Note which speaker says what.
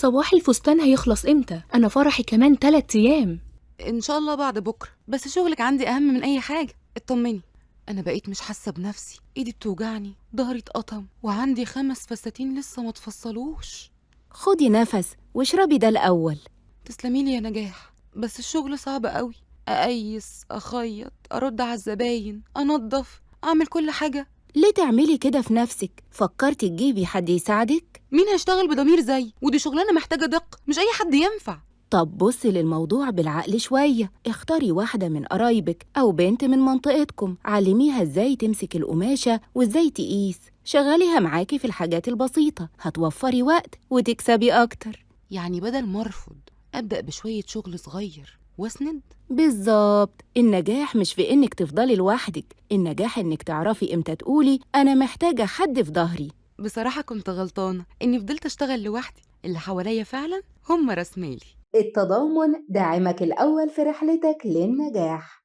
Speaker 1: صباح الفستان هيخلص امتى؟ انا فرحي كمان 3 ايام.
Speaker 2: ان شاء الله بعد بكره، بس شغلك عندي اهم من اي حاجه. اطمني، انا بقيت مش حاسه بنفسي، ايدي بتوجعني، ظهري اتقطم، وعندي 5 فساتين لسه ما تفصلوش.
Speaker 3: خدي نفس واشربي ده الاول.
Speaker 2: تسلمي لي يا نجاح، بس الشغل صعب قوي. اقيس، اخيط، ارد على الزباين، انظف، اعمل كل حاجه.
Speaker 3: ليه تعملي كده في نفسك؟ فكرتي تجيبي حد يساعدك؟
Speaker 2: مين هيشتغل بضمير زي؟ ودي شغلانه محتاجه دقه، مش اي حد ينفع.
Speaker 3: طب بصي للموضوع بالعقل شوية، اختاري واحدة من قرايبك أو بنت من منطقتكم، علميها ازاي تمسك القماشة وازاي تقيس، شغليها معاكي في الحاجات البسيطة، هتوفري وقت وتكسبي أكتر.
Speaker 2: يعني بدل ما أرفض أبدأ بشوية شغل صغير واسند؟
Speaker 3: بالظبط. النجاح مش في إنك تفضلي لوحدك، النجاح إنك تعرفي إمتى تقولي أنا محتاجة حد في ظهري.
Speaker 2: بصراحة كنت غلطانة إني فضلت أشتغل لوحدي، اللي حواليا فعلا هم راس مالي.
Speaker 3: التضامن داعمك الأول في رحلتك للنجاح.